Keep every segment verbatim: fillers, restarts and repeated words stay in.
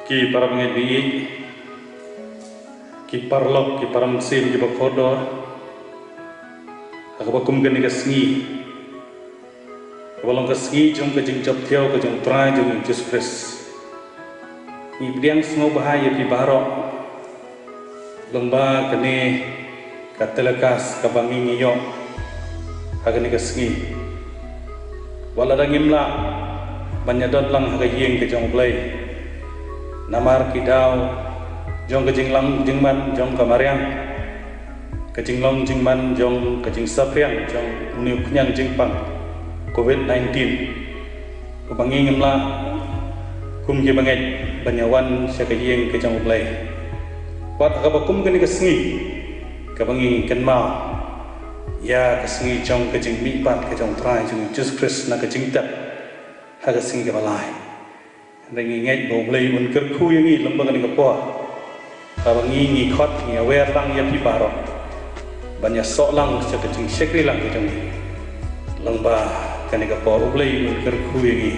Ki para bangeit ba ïeit, ki paralok, ki para mynsiem, ki ba kordor, ha kaba kum kane ka sngi, kaba long ka sngi jong ka jingjop thiaw ka jong u Trai jong ngi u Jisu Khrist, ngi pdiang sngewbha ïa phi baroh lyngba kane ka telecast kaba ngi ngi ïoh ha kane ka sngi. Wat lada ngim lah ban ïadon lang ha ka ïing ka jong U Blei namar ki daw jong ka jinglang jingman jong ka mariang, ka jinglong jingman jong ka jingsaphriang jong une u khñiang jingpang covid nineteen. Kaba ngi ngim lah kum ki bangeit ban ïawan sha ka ïing ka jong U Blei. Wat ha kaba kum kane ka sngi kaba ngi kynmaw ïa ka sngi jong ka jingmihpat ka jong u Trai jong ngi u Jisu Khrist na ka jingtep ha ka sngi kaba lai. Hynrei ngi ngeit ba U Blei un kyrkhu ïa ngi lyngba kane ka por. Haba ngi ngi khot ngi ïawer lang ïa phi baroh ban ïasoh lang sha ka jingshakri lang ka jong ngi. Lyngba kane ka por U Blei un kyrkhu ïa ngi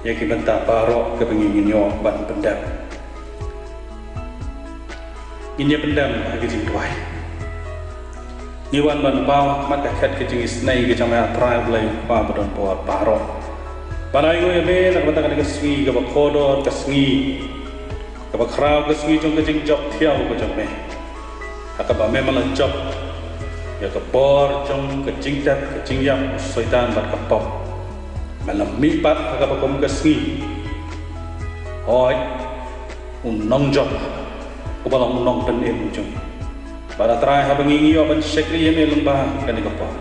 ïa ki bynta baroh kaba ngi ngin ïoh ban pyndep. Ngin ïa pyndem ha ka jingduwai. Ngi wan ban paw ha khmat ka khet ka jingisynei ka jong me ah Trai U Blei u Kpa ba don bor baroh. Ban ai nguh ïa me na ka bynta kane ka sngi kaba kordor, ka sngi kaba khraw, ka sngi jong ka jingjop thiaw ka jong me. Ha kaba me man la jop ïa ka bor jong ka jingtep ka jingïap u Soitan bad ka pop. Me la mihpat ha kaba kum ka sngi. Hooid, u nongjop uba long u nongpynim jong ngi. Bad ah Trai haba ngi ngi ïoh ban shakri ïa me lyngba kane ka por,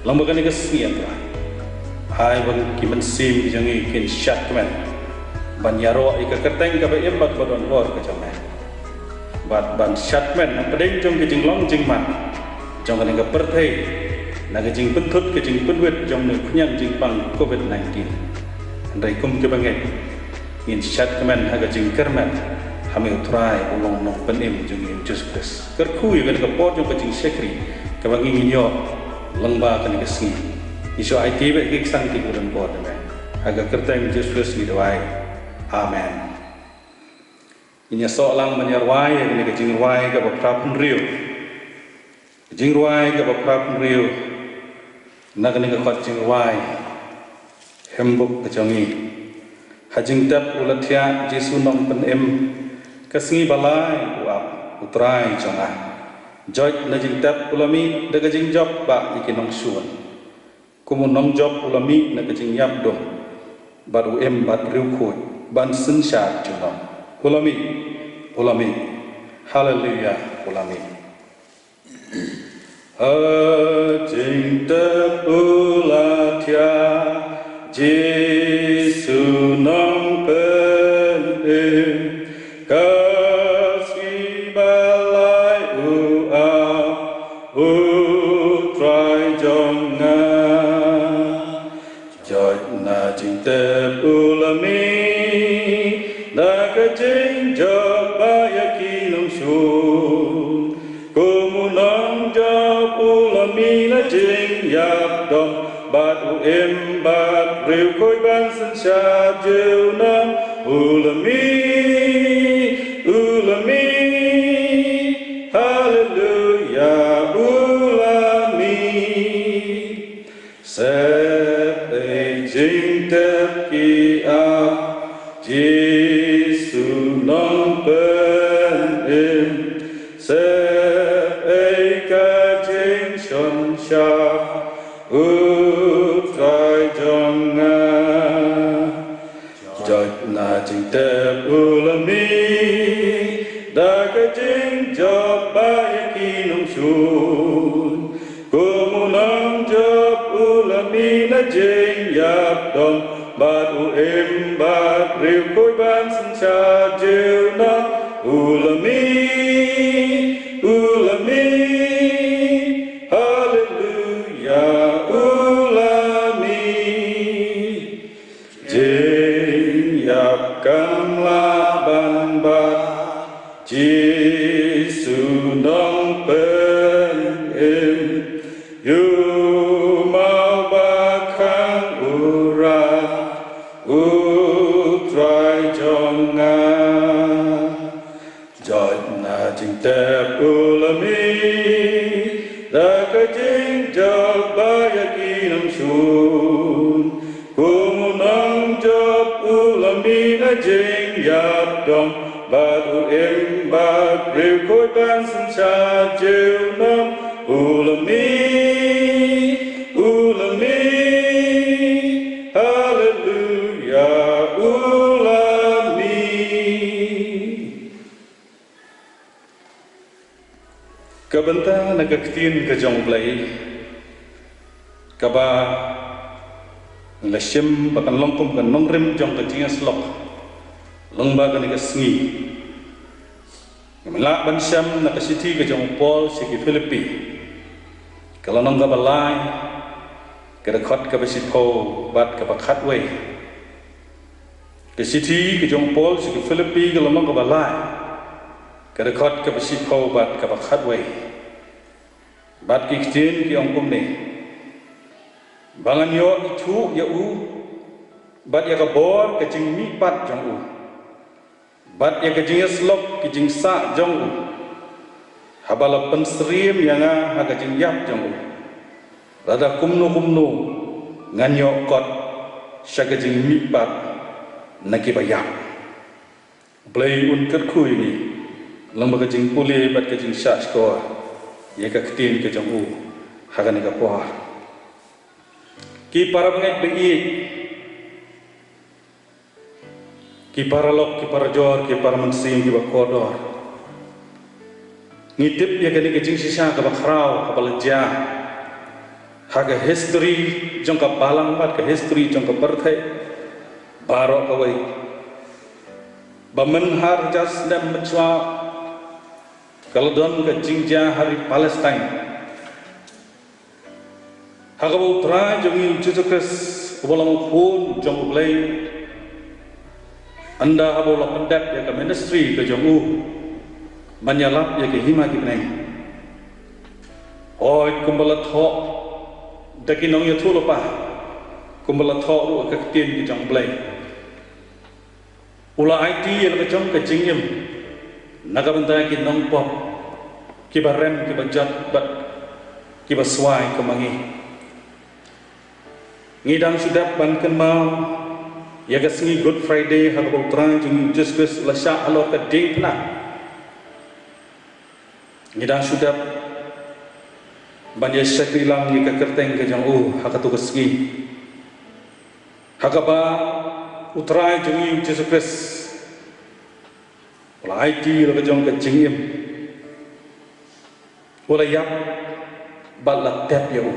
lyngba kane ka sngi ah Trai, ai ba ki mynsiem ki jong ngi kin shad kmen ban ïaroh ïa ka kyrteng kaba im bad ba don bor ka jong me. Bad ban shad kmen hapdeng jong ka jinglong jingman jong kane ka pyrthei na ka jingpynthut ka jingpynwit jong une u khñiang jingpang covid nineteen. Hynrei kum ki bangeit ngin shad kmen ha ka jingkyrmen ha me u Trai u long u nongpynim jong ngi u Jisu Khrist. Kyrkhu ïa kane ka por jong ka jingshakri kaba ngi ngin ïoh lyngba kane ka sngi. Ngi shu aiti beit ki ksang ki ba don bor jong me. Ha ka kyrteng Jisu Khrist ngi duwai. Amen. Ngin ïasoh lang ban ïarwai ïa kane ka jingrwai kaba phra phew hynriew. Ka jingrwai kaba phra phew hynriew na kane ka kot jingrwai hymbook ka jong ngi. Ha jingtep u la thiah Jisu nongpynim, ka sngi ba lai u ap, U Trai jong nga. Joit na jingtep u la mih da ka jingjop bah ïa ki nongshun. Kum u nongjop u la mih na ka jingïap dum bad u im bad riewkhuid ban synshar junom. U la mih, u la mih. Haleluya, u la mih. Ha jingtep u la thiah Jisu nongpynim, ka sngi ba lai u ap, U Trai jong nga. Joit na jingtep u la mih da ka jingjop bah ïa ki nongshun. Kum u nongjop u la mih na jingïap dum bad u im bad riewkhuid ban synshar junom. U la mih, u la mih, haleluya, u la mih. Sep ei jingtep ki ap Jisu nongpynim, sep ei ka jingsynshar U Trai jong nga. Joit na jingtep u la mih da ka jingjop bah ïa ki nongshun. Kum u nongjop u la mih na jingïap dum bad u im bad riewkhuid ban synshar junom. U la mih, u la mih, haleluya, u la mih. Jingïap kam lah ban bat, Jisu nongpynim, ïoh maw ba khang u rai, U Trai jong nga. Ba ïa ki nongshun kum u nongjop u la mih na jingïap dong, bad u im bad briew khuid ban synshar junom. U la mih, u la mih, haleluya, u la mih. Ka bynta na ka ktien ka jong U Blei kaba ngi la shim ba kan long kum ka nongrim jong ka jingïasyllok lyngba kane ka sngi. Ngim lah ban shem na ka shithi ka jong u Paul sha ki Philippi, ka lynnong kaba lai, ka dkhot kaba shiphew bad kaba khatwei. Ka shithi ka jong u Paul sha ki Philippi, ka lynnong kaba lai, ka dkhot kaba shiphew bad kaba khatwei. Bad ki ktien ki ong kumne: Ba ngan ïoh ithuh ïa u bad ïa ka bor ka jingmihpat jong u, bad ïa ka jingïasyllok ki jingsah jong u, haba la pynsyriem ïa nga ha ka jingïap jong u, lada kumno kumno ngan ïoh kot sha ka jingmihpat na kiba ïap. U Blei un kyrkhu ïa ngi lyngba ka jingpule bad ka jingshahshkor ïa ka ktien ka jong u ha kane ka por. Ki para bangeit ba ïeit, ki paralok, ki parajor, ki para mynsiem kiba kordor, ngi tip ïa kane ka jingshisha kaba khraw kaba la jia ha ka history jong ka balang bad ka history jong ka pyrthei baroh kawei. Ba mynhar hajar snem mynshuwa ka la don ka jingjia ha ri Palestine, ha kaba U Trai jong ngi U Jisu Khrist, uba long U Khun jong U Blei, ynda haba u la pyndep ïa ka ministry ka jong u ban ïalap ïa ka hima ki bneng. Hooid, kumba la thoh da ki nongïathuhlypa, kumba la thoh ruh ha ka ktien ka jong U Blei, u la aiti ïa la ka jong ka jingim na ka bynta ki nongpop, kiba rem, kiba jot bad kiba swai kum ma ngi. Ngi dang shu dep ban kynmaw ïa ka sngi Good Friday ha kaba U Trai jong ngi U Jisu Khrist u la shah halor ka diengphna. Ngi dang shu dep ban ïa shakri lang ïa ka kyrteng ka jong u ha katu ka sngi, ha kaba U Trai jong ngi U Jisu Khrist u la aiti la ka jong ka jingim, u la ïap bad la tep ïa u.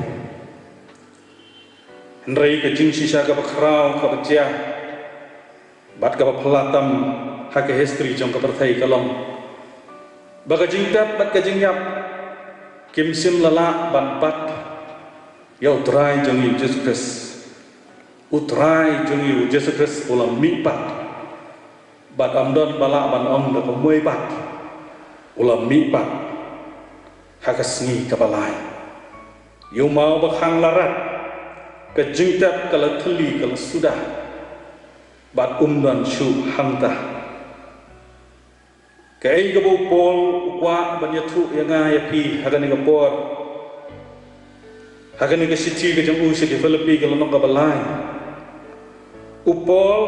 Hynrei ka jingshisha kaba khraw kaba jia bad kaba phylla tam ha ka history jong ka pyrthei ka long ba ka jingtep bad ka jingïap kim shym la lah ban bat ïa U Trai jong ngi U Jisu Khrist. U Trai jong ngi U Jisu Khrist u la mihpat, bad ym don ba lah ban ong da kumwei pat, u la mihpat ha ka sngi kaba lai. Ïa u maw ba khang la rat, ka jingtep ka la thylli ka la suda, bad um don shuh hangta. Kaei kaba u Paul u kwah ban ïathuh ïa nga ïa phi ha kane ka por, ha kane ka shithi ka jong u sha ki Philippi ka lynnong kaba lai? U Paul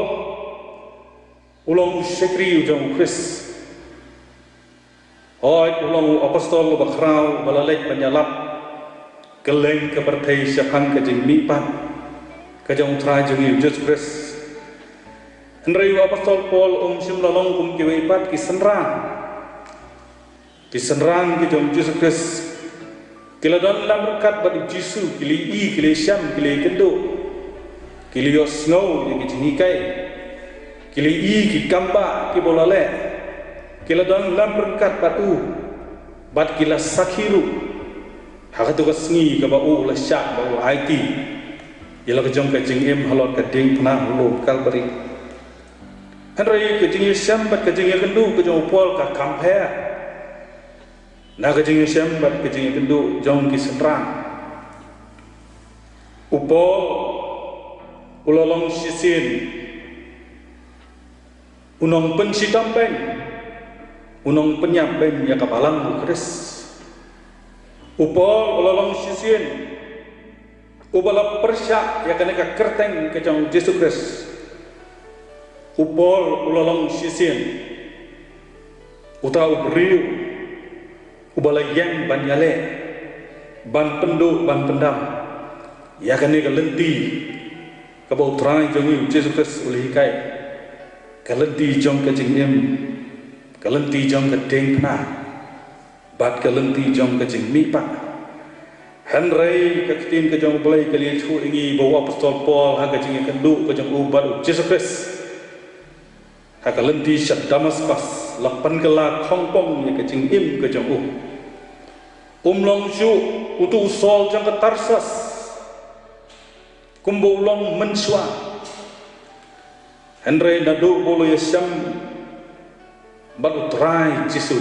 u long u shakri u jong U Khrist. Hooid, u long u apostol uba khraw uba la leit ban ïalap kylleng ka pyrthei shaphang ka jingmihpat ka jong U Trai jong ngi U Jisu Khrist. Hynrei u apostol Paul um shym la long kum kiwei pat ki synran. Ki synran ki jong U Jisu Khrist ki la don lam ryngkat bad U Jisu, ki la ïohi, ki la ïashem, ki la ïakynduh, ki la ïohsngew ïa ki jinghikai, ki la ïohi ki kambah kiba u la leh, ki la don lam ryngkat bad u, bad ki la sakhi ruh ha katu ka sngi kaba u la shah, ba u la aiti ïa la ka jong ka jingim halor ka diengphna halor Kalbari. Hynrei ka jingïashem bad ka jingïakynduh ka jong u Paul ka kham pher na ka jingïashem bad ka jingïakynduh jong ki synran. U Paul u la long shisien u nongpynshitom beiñ, u nongpynïap beiñ ïa ka balang U Khrist. U Paul u la long shisien Uba la pyrshah ïa kane ka kyrteng ka jong u Jisu Khrist, u Paul u la long shisien uta u briew uba la ïeng ban ïaleh, ban pynduh, ban pyndam ïa kane ka lynti kaba U Trai jong ngi u Jisu Khrist u la hikai, ka lynti jong ka jingim, ka lynti jong ka diengphna, bad ka lynti jong ka jingmihpat. Hynrei ka ktien ka jong U Blei ka la ïathuh ïa ngi ba u apostol Paul ha ka jingïakynduh ka jong u bad u Jisu Khrist ha ka lynti sha Damaskos la pynkylla khongpong ïa ka jingim ka jong u. Um long shuh utu u Saul jong ka Tarsus kumba u long mynshuwa. Hynrei naduh ba u la ïashem bad U Trai Jisu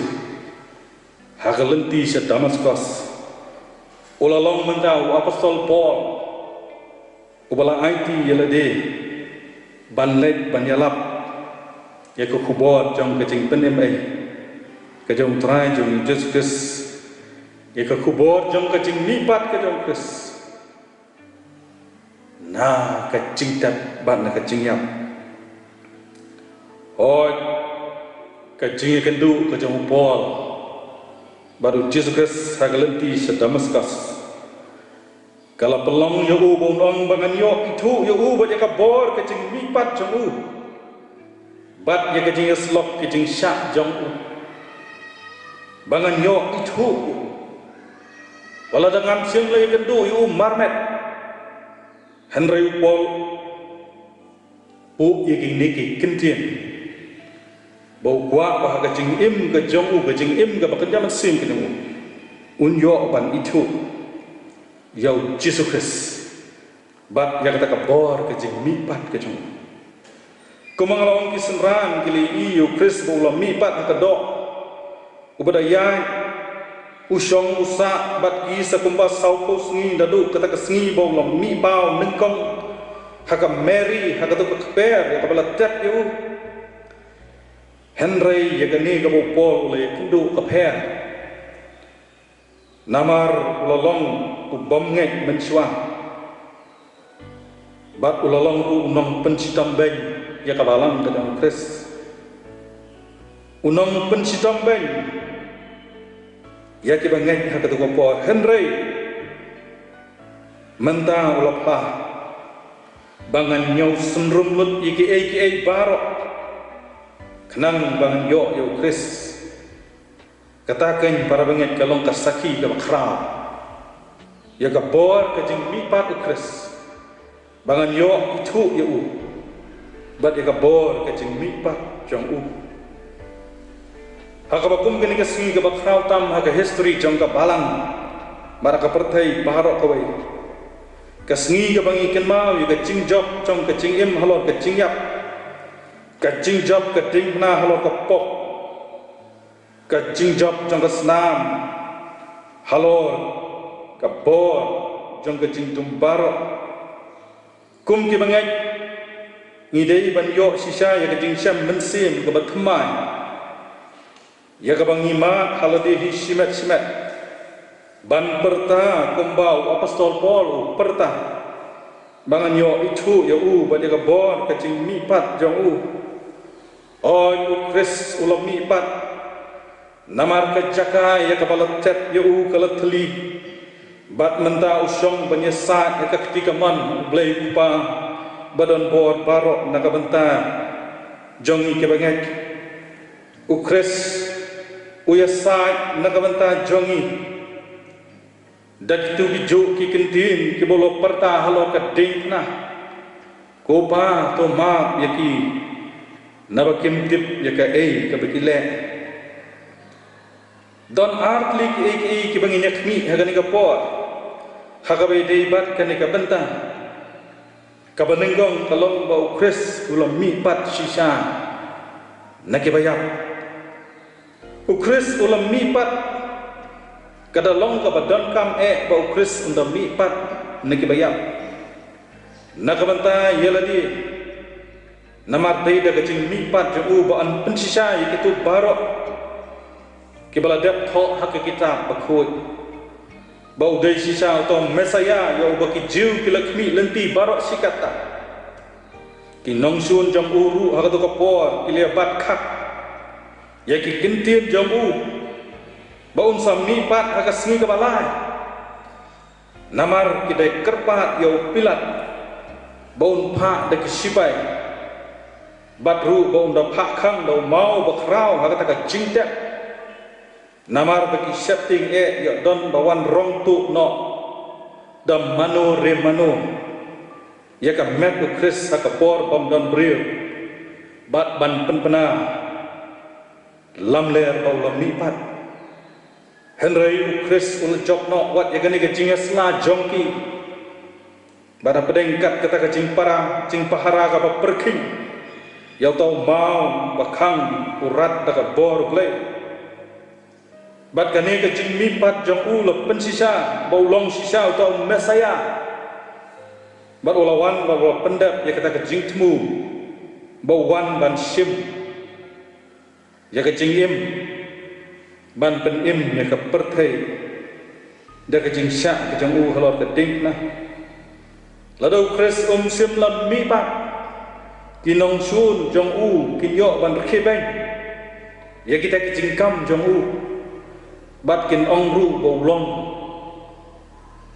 ha ka lynti sha Damaskos, u la long mynta u apostol Paul uba la aiti ïa lade ban leit ban ïalap ïa ka khubor jong ka jingpynim ei ka jong U Trai jong ngi u Jisu Khrist, ïa ka khubor jong ka jingmihpat ka jong u Khrist na ka jingtep bad na ka jingïap. Hooid, ka jingïakynduh ka jong u Paul bad u Jisu Khrist ha ka lynti sha Damaskos ka la pynlong ïa u ba un ong ba ngan ïoh ithuh ïa u bad ïa ka bor ka jingmihpat jong u bad ïa ka jingïasyllok ka jingshah jong u, ba ngan ïoh ithuh ïa u. Wat la dang ngam shym la ïakynduh ïa u marmet. Hynrei u Paul u buh ïa kine ki kyntien ba u kwah ba ha ka jingim ka jong u, ka jingim kaba kynja mynsiem ka jong u, un ïoh ban ithuh ïa u Jisu Khrist bad ïa kata ka bor ka jingmihpat ka jong u. Kumba nga la ong, ki synran ki la ïohi ïa u Khrist ba u la mihpat ha ka doh uba da ïaid, u shong u sah bad ki sa kumba sawphew sngi naduh kata ka sngi ba u la mih paw nyngkong ha ka Mari, ha kato ka kper ïa kaba la tep ïa u. Hynrei ïa kane kaba u Paul u la ïakynduh ka pher. Namar u la long u bym ngeit mynshuwa bad u la long ruh u nongpynshitom beiñ ïa ka balang ka jong u Khrist. U nongpynshitom beiñ ïa kiba ngeit ha kato ka por. Hynrei mynta u la phla ba ngan ñiew synrum lut ïa kiei kiei baroh khnang ba ngan ïoh ïa u Khrist. Kata keiñ, para bangeit, ka long ka sakhi kaba khraw ïa ka bor ka jingmihpat u Khrist, ba ngan ïoh ithuh ïa u bad ïa ka bor ka jingmihpat jong u. Ha kaba kum kane ka sngi kaba khraw tam ha ka history jong ka balang bad ha ka pyrthei baroh kawei, ka sngi kaba ngi kynmaw ïa ka jingjop jong ka jingim halor ka jingïap, ka jingjop ka diengphna halor ka pop, ka jingjop jong ka snam halor ka bor jong ka jingdum baroh. Kum ki bangeit, ngi dei ban ïoh shisha ïa ka jingshem mynsiem kaba thymmai, ïa kaba ngi mad ha lade hi shimet shimet, ban pyrta kumba u apostol Paul u pyrta, ba ngan ïoh ithuh ïa u bad ïa ka bor ka jingmihpat jong u. Hooid, u Khrist u la mihpat, namar ka jaka ïa kaba la tep ïa u ka la thylli, bad mynta u shong ban ïasaid ha ka kti kamon U Blei U Kpa ba don bor baroh na ka bynta jong ngi ki bangeit. U Khrist u ïasaid na ka bynta jong ngi da kito kijuh ki kyntien kiba u la pyrta halor ka diengphna: Ko Pa, to map ïa ki, naba kim tip ïa kaei kaba ki leh. Don ar tylli kiei kiei kiba ngin ïa khmih ha kane ka por, ha kaba ïadei bad kane ka bynta. Kaba nyngkong ka long ba u Khrist u la mihpat shisha na kiba ïap. U Khrist u la mihpat. Ka da long kaba donkam eh ba u Khrist un da mihpat na kiba ïap, na ka bynta ïa lade. Namar dei da ka jingmihpat jong u ba yn pynshisha ïa kito baroh kiba la dep thoh ha ka kitab bakhuid. ba u dei shisha uta u Messaïah ïa uba ki Jiw ki la khmih lynti baroh shi katta. Ki nongshun jong u ruh ha kato ka por ki la ïa bat khak ïa ki kyntien jong u ba un sa mihpat ha ka sngi kaba lai. Namar ki dei kyrpad ïa u Pilat ba un phah da ki shipai, bad ruh ba un da phah khang da u maw bakhraw ha kata ka jingtep. Namar ba ki sheptieng eh ïoh don ba wan rong tuh noh da mano re mano ïa ka met u Khrist ha ka por bym don briew, bad ban pynbna lamler ba u la mihpat. Hynrei u Khrist u la jop noh wat ïa kane ka jingïasla jong ki. Bad hapdeng kat kata ka jingpara, jingpahara kaba pyrkhing ïa uta u maw ba khang u rat da ka bor U Blei. Bad kane ka jingmihpat jong u la pynshisha ba u long shisha uta u Messaïah. Bad u la wan bad u la pyndep ïa kata ka jingthmu ba u wan ban shim ïa ka jingim, ban pynim ïa ka pyrthei da ka jingshah ka jong u halor ka diengphna. Lada u Khrist um shym la mihpat, ki nongshun jong u kin ïoh ban rkhie beiñ ïa kita ki jingkam jong u, bad kin ong ruh ba u long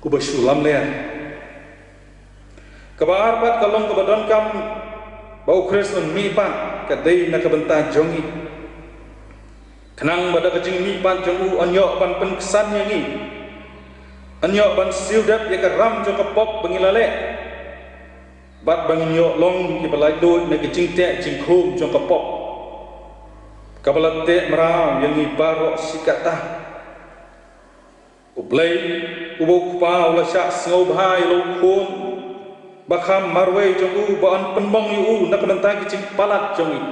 uba shu lamler. Kaba ar pat ka long kaba donkam ba u Khrist un mihpat ka dei na ka bynta jong ngi. Khnang ba da ka jingmihpat jong u yn ïoh ban pynksan ïa ngi, yn ïoh ban siew dep ïa ka ram jong ka pop ba ngi la leh, bad ba ngin ïoh long kiba laitluid na ka jingteh jingkhum jong ka pop kaba la teh mraw ïa ngi baroh shi katta. U Blei uba u Kpa u la shah sngewbha ïa la u Khun ba kham marwei jong u ba yn pynmong ïa u na ka bynta ki jingpalat jong ngi,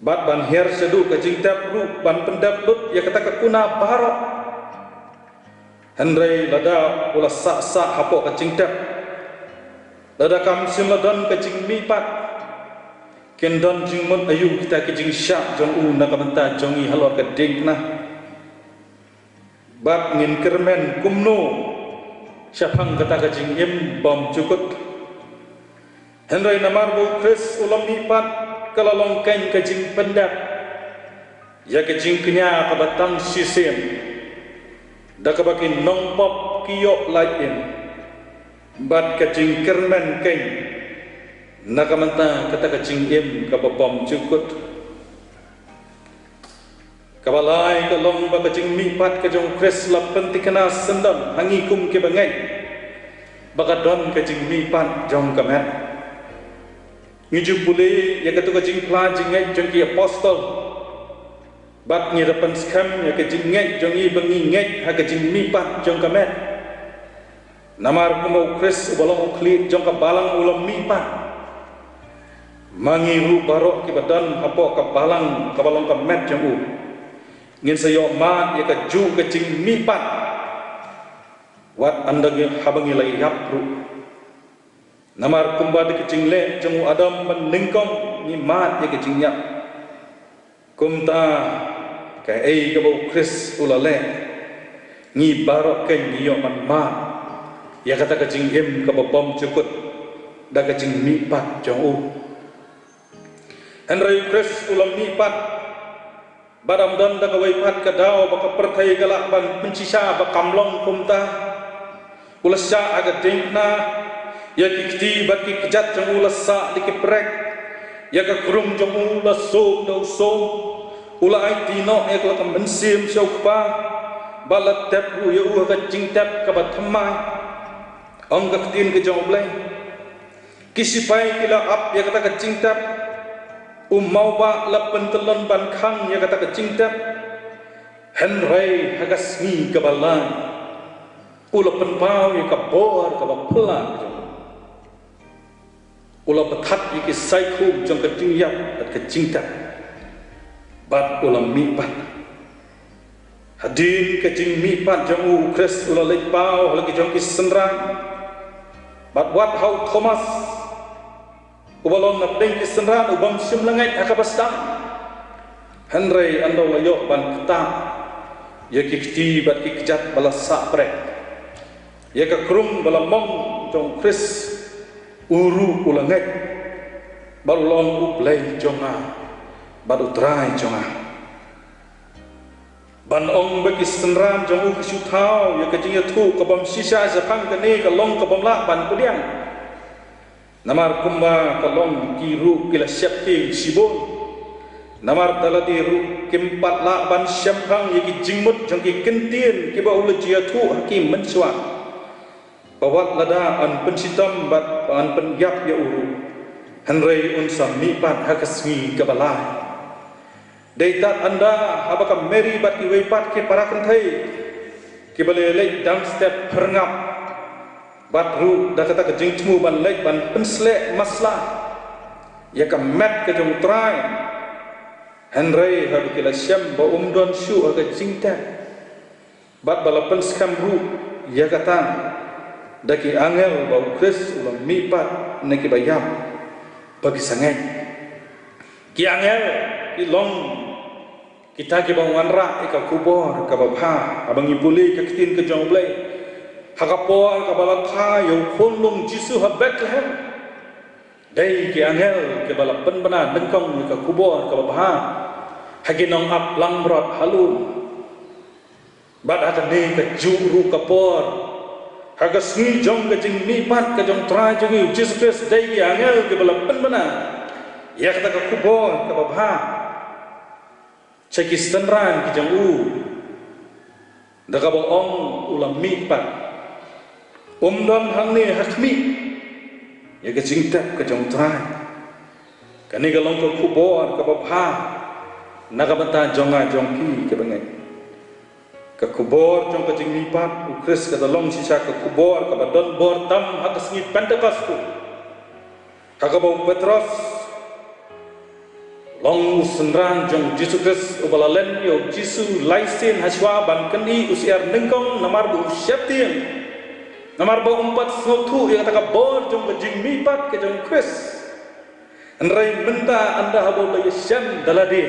bad ban hiar shaduh ka jingtep ruh ban pyndep lut ïa kata ka kuna baroh. Hynrei lada u la sah sah hapoh ka jingtep, lada kam shym la don ka jingmihpat, kin don jingmut aïu kita ki jingshah jong u na ka bynta jong ngi halor ka diengphna? Bad ngin kyrmen kumno shaphang kata ka jingim bymjukut? Hynrei namar ba u Khrist u la mihpat, ka la long keiñ ka jingpyndep ïa ka jingkñia kaba tang shisien, da kaba ki nongpop ki ïoh lait im, bad ka jingkyrmen keiñ na ka bynta kata ka jingim kaba bymjukut. Kaba lai ka long ba ka jingmihpat ka jong u Khrist la pynthikna syndon ha ngi kum kiba ngeit ba ka don ka jingmihpat jong ka met. Ngi ju pule ïa kato ka jingphla jingngeit jong ki apostol, bad ngi da pynskhem ïa ka jingngeit jong ngi ba ngi ngeit ha ka jingmihpat jong ka met. Namar kumba u Khrist uba long u khlieh jong ka balang u la mihpat, ma ngi ruh baroh kiba don hapoh ka balang kaba long ka met jong u, ngin sa ïoh mad ïa kajuh ka jingmihpat, wat ynda ngi, haba ngi la ïap ruh. Namar kumba da ka jingleh jong u Adam ban nyngkong ngi mad ïa ka jingïap, kumta kaei kaba u Khrist u la leh, ngi baroh keiñ ngi ïoh ban mad ïa kata ka jingim kaba bymjukut da ka jingmihpat jong u. Hynrei u Khrist u la mihpat, bad ym don da kawei pat ka daw ba ka pyrthei ka lah ban pynshisha ba kam long kumta. U la shah ha ka diengphna, ïa ki kti bad ki kjat jong u la sah da ki prek, ïa ka krung jong u la sum da u sum. U la aiti noh ïa ka la ka mynsiem sha u Kpa, bad la tep ruh ïa u ha ka jingtep kaba thymmai. Ong ka ktien ka jong U Blei, ki sipai ki la ap ïa kata ka jingtep, u mawbah la pyntyllun ban khang ïa kata ka jingtep. Hynrei ha ka sngi kaba lai, u la pynpaw ïa ka bor kaba phylla ka jong u. U la pynthat ïa ki saikhum jong ka jingïap bad ka jingtep, bad u la mihpat. Hadien ka jingmihpat jong u, u Khrist u la leit paw ha la ki jong ki synran, bad wat ha u Thomas, uba long na pdeng ki synran, u bym shym la ngeit ha kaba sdang. Hynrei ynda u la ïoh ban ktah ïa ki kti bad ki kjat ba la sah prek, ïa ka krung ba la mong jong u Khrist, u ruh u la ngeit bad u la ong, "U Blei jong nga bad u Trai jong nga." Ban ong ba ki synran jong u ki shu thaw ïa ka jingïathuh ka bym shisha shaphang kane ka long ka bym lah ban pdiang. Namar kumba ka long, ki ruh ki la sheptieng shibun. Namar da lade ruh kim pat lah ban shemphang ïa ki jingmut jong ki kyntien kiba u la ju ïathuh ha ki mynshuwa, ba wat lada yn pynshitom bad ba yn pynïap ïa u ruh, hynrei un sa mihpat ha ka sngi kaba lai. Dei tad ynda haba ka Mary bad kiwei pat ki para kynthei kiba la leit dang step pyrngap, bad ruh da kata ka jingthmu ban leit ban pynsleh masla ïa ka met ka jong u Trai, hynrei haba ki la shem ba um don shuh ha ka jingtep, bad ba la pynskhem ruh ïa kata da ki angel ba u Khrist u la mihpat na kiba ïap, ba ki sa ngeit. Ki angel ki long kita kiba wanrah ïa ka khubor kaba bha. Haba ngi pule ka ktien ka jong U Blei, ha ka por kaba la kha ïa u khunlung Jisu ha Bethlehem, dei ki angel kiba la pynbna nyngkong ïa ka khubor kaba bha ha ki nongap langbrot ha lum. Bad ha kane kajuh ruh ka por, ha ka sngi jong ka jingmihpat ka jong u Trai jong ngi u Jisu Khrist, dei ki angel kiba la pynbna ïa kata ka khubor kaba bha sha ki synran ki jong u, da kaba ong, "U la mihpat, um don hangne ha khmih." Ïa ka jingtep ka jong u Trai. Kane ka long ka khubor kaba bha na ka bynta jong nga jong phi kiba ngeit. Ka khubor jong ka jingmihpat u Khrist ka da long shisha ka khubor kaba don bor tam ha ka sngi Pentekost, ha kaba u Petros long u synran jong u Jisu Khrist uba la len ïa u Jisu lai sien hashwa ban kynnoh u syiar nyngkong, namar ba u sheptieng, namar ba um pat sngewthuh ïa kata ka bor jong ka jingmihpat ka jong u Khrist. Hynrei mynta ynda haba u la ïashem da lade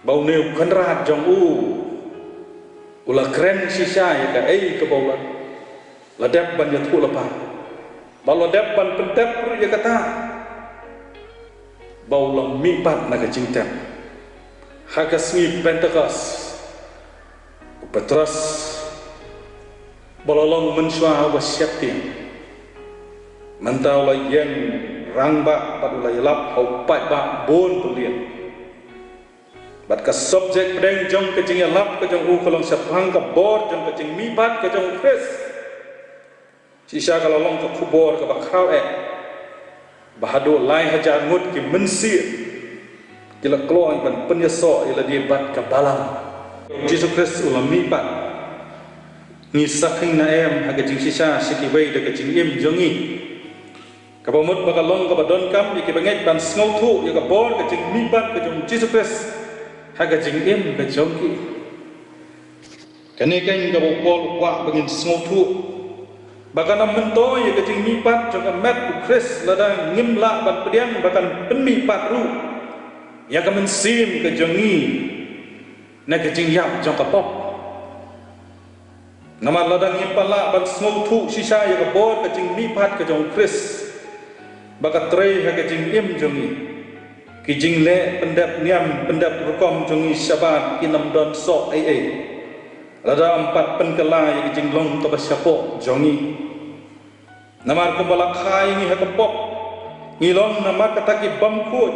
ba une u kynrad jong u u la kren shisha ïa kaei kaba u la, la dep ban ïathuh lypa, ba u la dep ban pyndep ruh ïa kata, ba u la mihpat na ka jingtep ha ka sngi Pentekost. U Petros ba la long mynshuwa uba sheptieng, mynta u la ïeng rangbah bad u la ïalap ha u paidbah bun bun lien. Bad ka subject pdeng jong ka jingïalap ka jong u ka long shaphang ka bor jong ka jingmihpat ka jong u Khrist. Shisha ka la long ka khubor kaba khraw eh, ba haduh lai hajar ngut ki mynsiem ki la kloi ban pynïasoh ïa lade bad ka balang. U Jisu Khrist u la mihpat. Ngi sa kheiñ na em ha ka jingshisha sha kiwei da ka jingim jong ngi, kaba mut ba ka long kaba donkam ïa kiba ngeit ban sngewthuh ïa ka bor ka jingmihpat ka jong u Jisu Khrist ha ka jingim ka jong ki. Kane keiñ kaba u Paul u kwah ba ngin sngewthuh, ba kan ym myntoi ïa ka jingmihpat jong ka met u Khrist lada ngim lah ban pdiang ba kan pynmihpat ruh ïa ka mynsiem ka jong ngi na ka jingïap jong ka pop. Namar lada ngim pat lah ban sngewthuh shisha ïa ka bor ka jingmihpat ka jong u Khrist ba ka trei ha ka jingim jong ngi, ki jingleh pyndep niam pyndep rukom jong ngi shabar kin ym don soh ei ei, lada ym pat pynkylla ïa ka jinglong kaba shapoh jong ngi. Namar kumba la kha ïa ngi ha ka pop, ngi long namar kata ki bym khuid,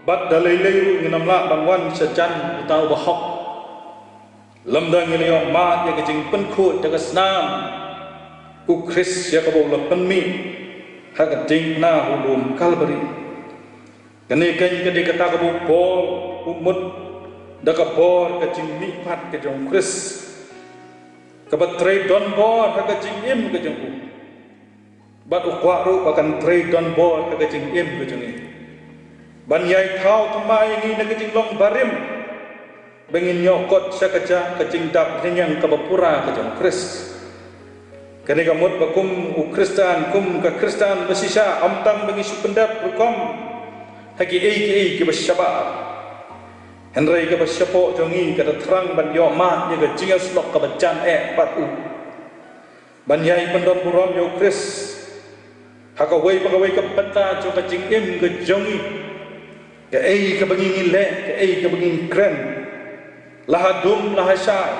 bad da lei lei ruh ngin ym lah ban wan sha jan uta uba hok. Lymda ngi la ïoh mad ïa ka jingpynkhuid da ka snam u Khrist ïa kaba u la pynmih ha ka diengphna ha u lum Kalbari. Kane keiñ ka dei kata kaba u Paul u mut da ka bor ka jingmihpat ka jong u Khrist, kaba trei donbor ha ka jingim ka jong u. Bad u kwah ruh ba kan trei donbor ha ka jingim ka jong ngi, ban ïai thaw thymmai ïa ngi na ka jinglong barim, ba ngin ïoh kot sha ka jaka ka jingdap hynñiang kaba pura ka jong u Khrist. Kane ka mut ba kum u Khristan, kum ka Khristan ba shisha, ym tang ba ngi shu pyndep rukom ha kiei kiei kiba shabar, Hynrei kaba shapoh jong ngi ka da thrang ban ïoh mad ïa ka jingïasyllok kaba jan eh bad u, ban ïai pyndon burom ïa u Khrist ha kawei pa kawei ka bynta jong ka jingim ka jong ngi. Kaei kaba ngi ngi leh, kaei kaba ngi ngi kren, la ha dum la ha shai,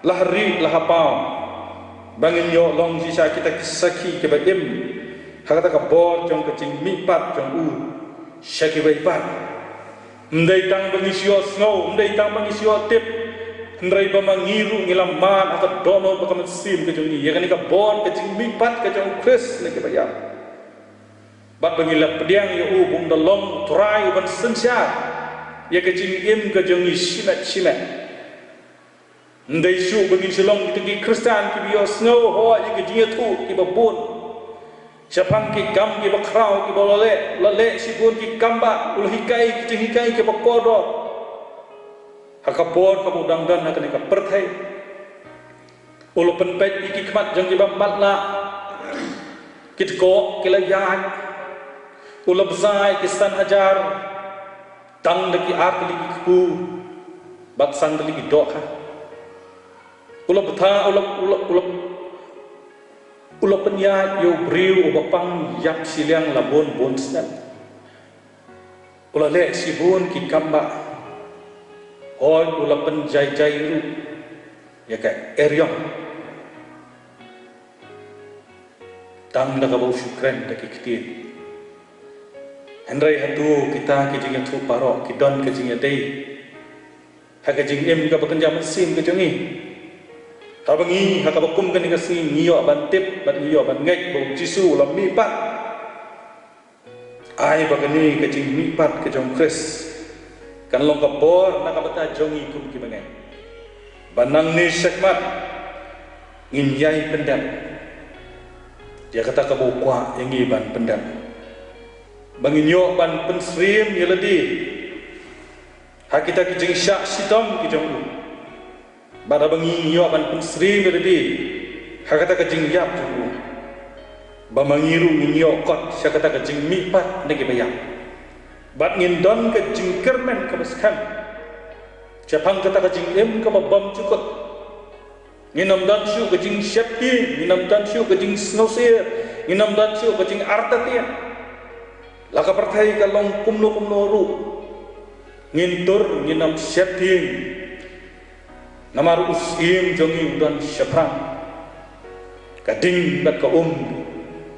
la ha rieh la ha paw, ba ngin ïoh long shisha kita ki sakhi kiba im ha kata ka bor jong ka jingmihpat jong u sha kiwei pat. Ym dei tang ba ngi shu ïohsngew, ym dei tang ba ngi shu ïohtip, hynrei ba ma ngi ruh ngi la mad ha ka dohnud bad ka mynsiem ka jong ngi ïa kane ka bor ka jingmihpat ka jong u Khrist na kiba ïap, bad ba ngi la pdiang ïa u ba un da long u Trai uban synshar ïa ka jingim ka jong ngi shimet shimet. Ym dei shuh ba ngin shu long kita ki Khristan kiba ïohsngew hooid ïa ka jingïathuh kiba bun shaphang ki kam kiba khraw kiba la leh, la leh shibun ki kam ba u la hikai ki jinghikai kiba kordor ha ka por kaba u dang don ha kane ka pyrthei. U la pynpeit ïa ki khmat jong kiba matlah, ki dkoh ki la ïaid. U la bsa ïa ki san hajar tang da ki ar tylli ki kpu bad san tylli ki dohkha. U la btha, u la, u la, u la, u la pynïaid ïa u briew uba pang ïap shiliang la bun bun snem. U la leh shibun ki kam ba hooid u la pynjai jai ruh ïa ka eriong tang da kaba u shu kren da ki ktien. Hynrei hato kita ki jingïathuh baroh ki don ka jingïadei ha ka jingim kaba kynja mynsiem ka jong ngi? Haba ngi ha kaba kum kane ka sngi ngi ïoh ban tip bad ngi ïoh ban ngeit ba u Jisu u la mihpat. Ai ba kane ka jingmihpat ka jong u Khrist kan long ka bor na ka bynta jong ngi kum ki bangeit, ba nangne shakhmat ngin ïai pyndep ïa kata kaba u kwah ïa ngi ban pyndep, ba ngin ïoh ban pynsyriem ïa lade ha kita ki jingshah shitom ki jong u. Bad haba ngi ïoh ban pynsyriem ïa lade ha kata ka jingïap jong u, ba ma ngi ruh ngin ïoh kot sha kata ka jingmihpat na kiba ïap, bad ngin don ka jingkyrmen kaba skhem shaphang kata ka jingim kaba bymjukut. Ngin ym don shuh ka jingsheptieng, ngin ym don shuh ka jingsngewsih, ngin ym don shuh ka jingartatien. La ka pyrthei ka long kumno kumno ruh, ngin tur, ngin ym sheptieng. Namar u Syiem jong ngi u don shaphrang. Ka ding bad ka um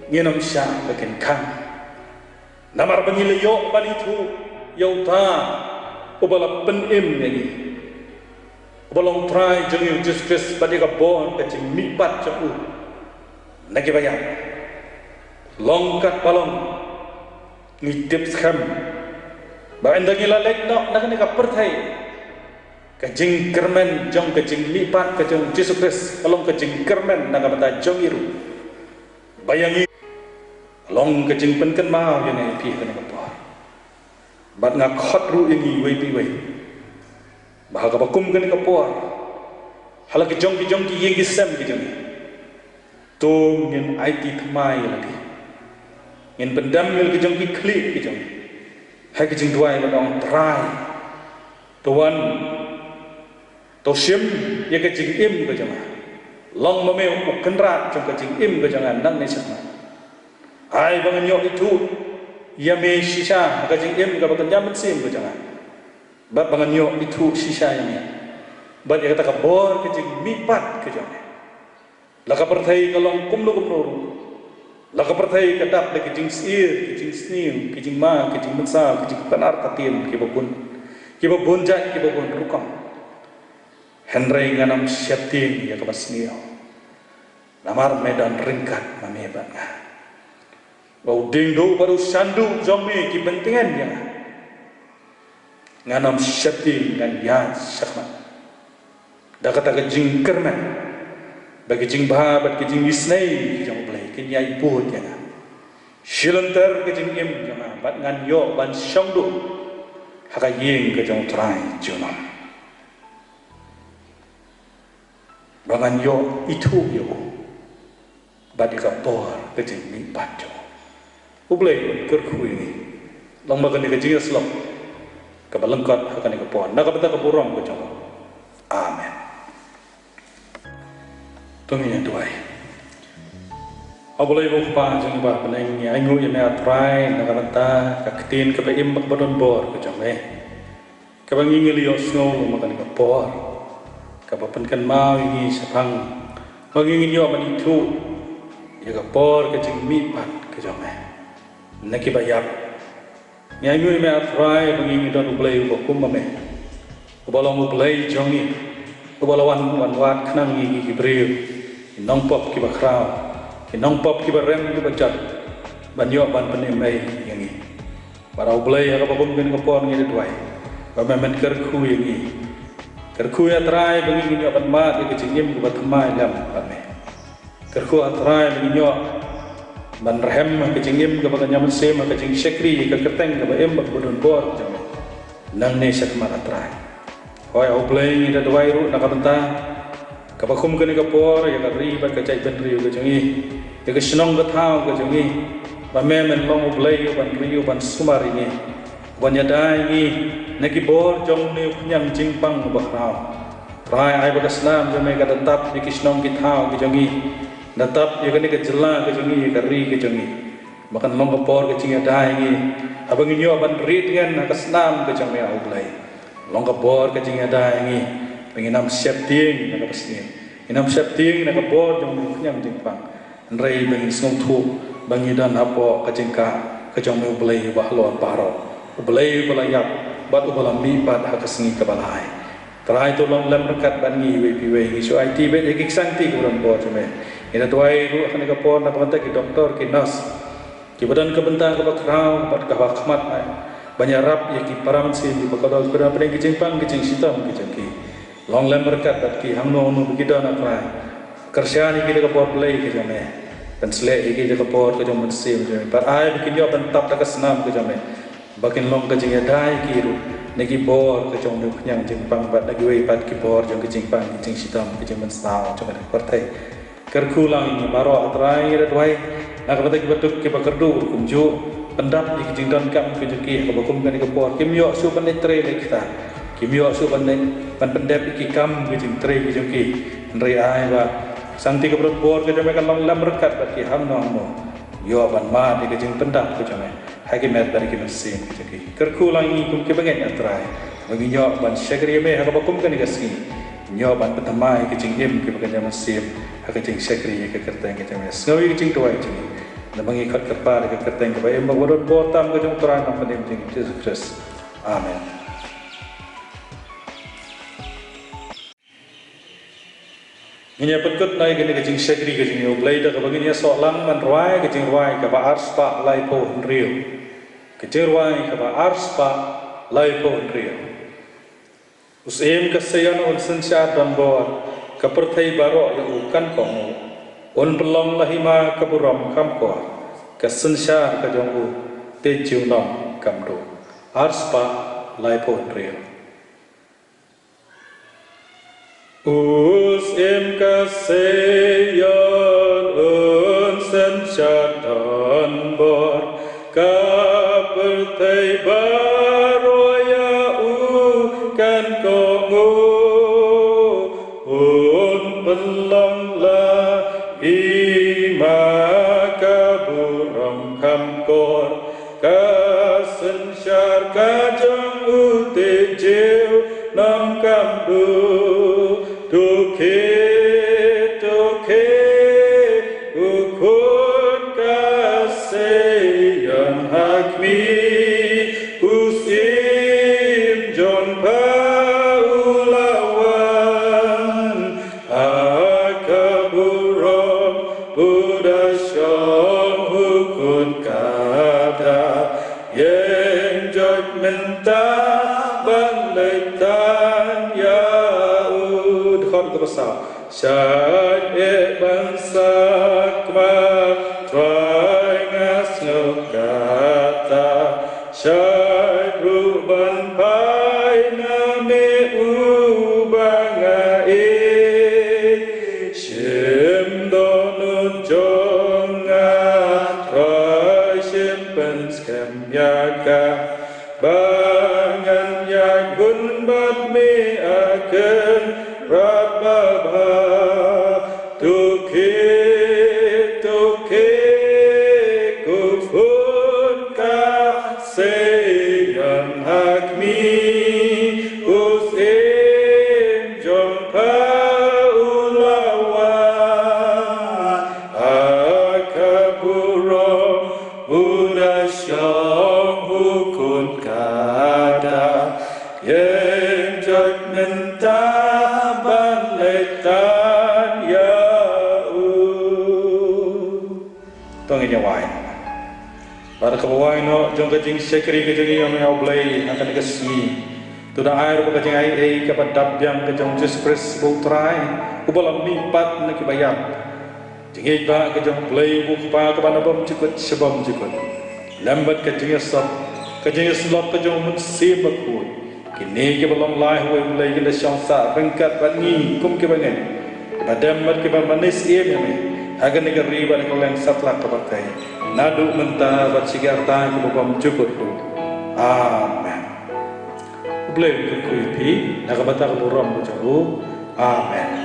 ngin ym shah ba kin khang. Namar ba ngi la ïoh ban ithuh ïa uta uba la pynim ïa ngi, uba long Trai jong ngi u Jisu Khrist, bad ïa ka bor ka jingmihpat jong u na kiba ïap. Long katba long, ngi tip skhem ba ynda ngi la leit noh na kane ka pyrthei, ka jingkyrmen jong ka jingmihpat ka jong u Jisu Khrist ka long ka jingkyrmen na ka bynta jong ngi ruh. Ba ïa ngi long ka jingpynkynmaw ïa ngi ïa phi kane ka por. Bad nga khot ruh ïa ngi iwei pa iwei ba ha kaba kum kane ka por, ha la ki jong ki jong ki ïing ki sem ki jong ngi, to ngin aiti thymmai ïa lade. Ngin pyndem ïa la ki jong ki khlieh ki jong ngi ha ki jingduwai ban ong, Trai, to wan, to shim ïa ka jingim ka jong nga. Long ma me u kynrad jong ka jingim ka jong nga nangne shakhmat. Ai ba ngan ïoh ithuh ïa me shisha ha ka jingim kaba kynja mynsiem ka jong nga, bad ba ngan ïoh ithuh shisha ïa me bad ïa kata ka bor ka jingmihpat ka jong me. La ka pyrthei ka long kumno kumno ruh, la ka pyrthei ka dap da ki jingsyier, ki jingsniew, ki jingma, ki jingmynsaw, ki jingpynartatien kiba bun, kiba bun jait, kiba bun rukom. Hynrei ngan ym sheptieng ïa kaba sniew, namar me don ryngkat ma me bad nga. Ba u diengduh bad u shanduh jong me ki pyntngen ïa nga. Ngan ym sheptieng, ngan ïaid shakhmat da kata ka jingkyrmen ba ki jingbha bad ki jingisynei ki jong U Blei kin ïai bud ïa nga. Shilynter ka jingim jong nga bad ngan ïoh ban shong duh ha ka ïing ka jong U Trai junom. Ba ngan ïoh ithuh ïa u bad ïa ka bor ka jingmihpat jong u. U Blei un kyrkhu ïa ngi. Long ba kane ka jingïasyllok kaba lyngkot ha kane ka por, na ka bynta ka burom ka jong U. Amen. To ngin ïa duwai. A Blei U Kpa jong ngi ba ha bneng, ngi ainguh ïa Me, A Trai, na ka bynta ka ktien kaba im bad kaba don bor ka jong Me, kaba ngi ngi la ïohsngew ha kane ka por, kaba pynkynmaw ïa ngi shaphang ba ngi ngin ïoh ban ithuh ïa ka por ka jingmihpat ka jong Me na kiba ïap. Ngi ainguh ïa Me, A Trai, ba ngi ngi don U Blei uba kum ma Me, uba long U Blei jong ngi, uba la wan, wan wad khnang ïa ngi ki briew, ki nongpop kiba khraw, ki nongpop kiba rem kiba jot, ban ïoh ban pynim ei ïa ngi. Bad A U Blei, ha kaba kum kane ka por ngi da duwai ba Me Men kyrkhu ïa ngi. Kyrkhu, A Trai, ba ngi ngin ïoh ban mad ïa ka jingim kaba thymmai lem bad Me. Kyrkhu, A Trai, ba ngin ïoh ban rhem ha ka jingim kaba ka ïa mynsiem, ha ka jingshakri ïa ka kyrteng kaba im bad kaba don bor jong Me nangne shakhmat, A Trai. Hooid, A U Blei, ngi da duwai ruh na ka bynta kaba kum kane ka por ïa ka ri bad ka jaitbynriew ka jong ngi, ïa ka shnong ka thaw ka jong ngi, ba Me Men long U Blei uban ri, uban sumar ïa ngi, uban ïada ïa ngi na ki bor jong une u khñiang jingpang uba khraw. Trai, ai ba ka snam jong Me kan da tap ïa ki shnong ki thaw ki jong ngi, da tap ïa kane ka jylla ka jong ngi, ïa ka ri ka jong ngi, ba kan long ka por ka jingïada ïa ngi, haba ngin ïoh ban rit ngen ha ka snam ka jong Me, A U Blei. Long ka por ka jingïada ïa ngi, ba ngin ym sheptieng na kaba sniew, ngin ym sheptieng na ka bor jong une u khñiang jingpang. Hynrei ba ngin sngewthuh ba ngi don hapoh ka jingkah ka jong Me, U Blei uba halor baroh, U Blei uba la ïap bad uba la mihpat ha ka sngi kaba la ai. Trai, to long lem ryngkat bad ngi iwei pa iwei. Ngi shu aiti beit ïa ki ksangti kiba don bor jong Me. Ngi da duwai ruh ha kane ka por na ka bynta ki doktor, ki nurse, kiba don ka bynta kaba khraw bad kaba khmat, ai ban ïarap ïa ki para mynsiem kiba kordor, kiba don hapdeng ki jingpang ki jingshitom ki jong ki. Long lem ryngkat bad ki hangno hangno ba ki don, A Trai. Kyrshan ïa ki da ka bor Blei ka jong Me. Pynshlur ïa ki da ka bor ka jong U Mynsiem jong Me, bad ai ba kin ïoh ban tap da ka snam ka jong Me, ba kin long ka jingïada ïa ki ruh na ki bor ka jong une u khñiang jingpang bad na kiwei pat ki bor jong ki jingpang ki jingshitom ki jingmynsaw jong ka pyrthei. Kyrkhu lang ïa ngi baroh, A Trai, ngi da duwai na ka bynta kiba duk kiba kyrduh ruh kumjuh. Pyndap ïa ki jingdonkam ki jong ki ha kaba kum kane ka por. Kim ïoh shuh ban leit trei leit kta, kim ïoh shuh ban leit ban pyndep ïa ki kam ki jingtrei ki jong ki. Hynrei ai ba ka sangti kaba don bor ka jong Me kan long lem ryngkat bad ki hangno hangno, ïoh ban mad ïa ka jingpyndap ka jong Me ha ki met bad ki mynsiem ki jong ki. Kyrkhu lang ïa ngi kum ki bangeit, A Trai, ba ngin ïoh ban shakri ïa Me ha kaba kum kane ka sngi, ngin ïoh ban pynthymmai ka jingim kiba ka ïa mynsiem ha ka jingshakri ïa ka kyrteng ka jong Me. Sngew ïa ka jingduwai jong ngi, namar ngi khot kyrpad ïa ka kyrteng kaba im bad kaba don bor tam ka jong U Trai Nongpynim jong ngi, Jisu Khrist. Amen. Ngin ïa pynkut noh ïa kane ka jingshakri ka jong ngi, U Blei, da kaba ngin ïa soh lang ban rwai ka jingrwai kaba arspah laiphew hynriew. Ka jingrwai kaba arspah laiphew hynriew. U Syiem ka Seion un synshar donbor, ka pyrthei baroh ïa u kan kohnguh. Un pynlong la hima ka burom kham kor, ka synshar ka jong u te junom kham duh. Arspah laiphew hynriew. U Syiem ka Seion un synshar donbor, ka pyrthei baroh ïa u kan kohnguh. Un pynlong la hima ka burom kham kor, ka synshar ka jong u te junom kham duh. To khie, to khie, u khun ka Seion ha khmih, u Syiem jong pha u la wan. Ha ka burom u da shong, u khun ka da ïeng joit mynta ban leit tang ïa u. Dkhot kaba saw. Shait eh ban sakma, Trai, nga sngew kata. Shait ruh ban phai na me uba nga ïeit. Shim dohnud jong nga, Trai, shim pynskhem ïa nga ba ngan To ngin ïa wai. Bad kaba wai noh jong ka jingshakri ka jong ngi ïa U Blei ha kane ka sngi, to da ai ruh ba ka jingaiei kaba dap biang ka jong U Jisu Khrist U Trai, uba la mihpat na kiba ïap, jingïeit ba ka jong U Blei U Kpa kaba na bymjukut sha bymjukut, lem bad ka jingïasop, ka jingïasyllok ka jong U Mynsiem Bakhuid, kine kiba long lai ha uwei U Blei kin da shong sah ryngkat bad ngi kum kiba ngeit, kiba dem bad kiba manis ïa me ha kane ka ri bad ha ka liang satlak kaba tei, naduh mynta bad shi kyrta kiba bymjukut ruh. Amen. U Blei un kyrkhu ïa phi na ka bynta ka burom ka jong u. Amen.